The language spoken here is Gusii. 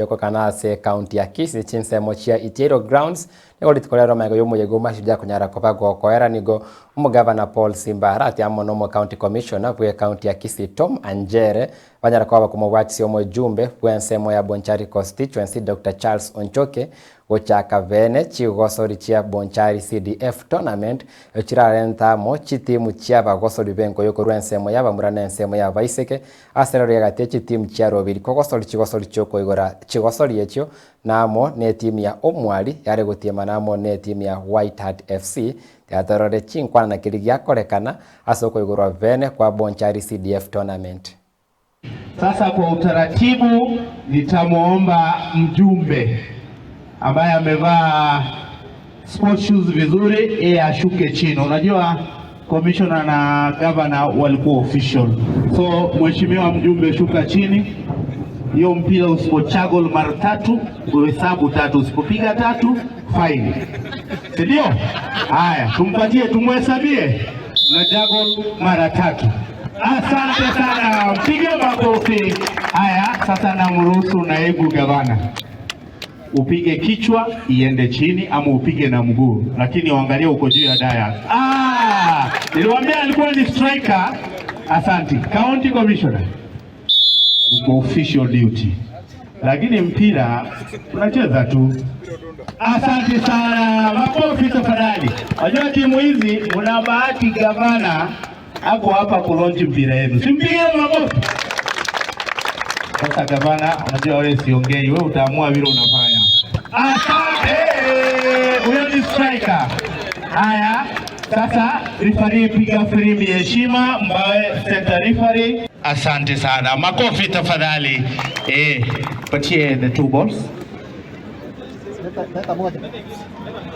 Riokokana ase ekaunti ya Kisii chinsemo chia Itiairo Grounds nigo rituko riaro magega y'omoyega omashujaa konyara koba gokoera nigo omogavana Paul Simba Arati amo na omocounty commissioner bw'ecounty ya Kisii Tom Anjere banyara koba bakomobwatisia omojumbe bw'ensemo ya Bonchari Constituency Doctor Charles Onchoke Gochaka bene chigosori chia Bonchari CDF Tournament chirarente amo chitimu chi'abagosori b'enkoyo korwa ensemo y'abamura na ensemo y'abaiseke ase rero egati ye chitimu chia Robiri kogosori chigosori chi'okoigora chigosori echio na amo netimu ya Omwari yare gotiemana amo netimu ya White Heart FC tiatorore chinkwana na keria giakorekana ase okoigorwa bene kwa Bonchari CDF Tournament. Sasa kwa utaratibu nitamwomba mjumbe ambaye amevaa sport shoes vizuri, yeye ashuke chini. Unajua commissioner na governor walikuwa official, so mheshimiwa mjumbe, shuka chini. Hiyo mpira usipochagol mara tatu, uhesabu tatu, usipopiga tatu fine, si ndio? Haya, tumpatie, tumhesabie na jagol mara tatu. Asante sana, mpige makofi. Haya, sasa namruhusu naibu gavana upige kichwa iende chini ama upige na mguu, lakini uangalie uko juu ya daya. Ah, niliwaambia alikuwa ni striker. Asante county commissioner, uko official duty, lakini mpira unacheza tu. Asante sana, makofi tafadhali. Wajua timu hizi mna bahati, gavana ako hapa kulonji mpira yenu, simpige makofi. Sasa gavana, unajua wewe siongei, wewe utaamua vile unafanya. Asante, huyo ni striker. Haya, sasa referee, piga firimbi ya heshima, Mbawe center referee. Asante sana, makofi tafadhali. Eh, patie the two balls.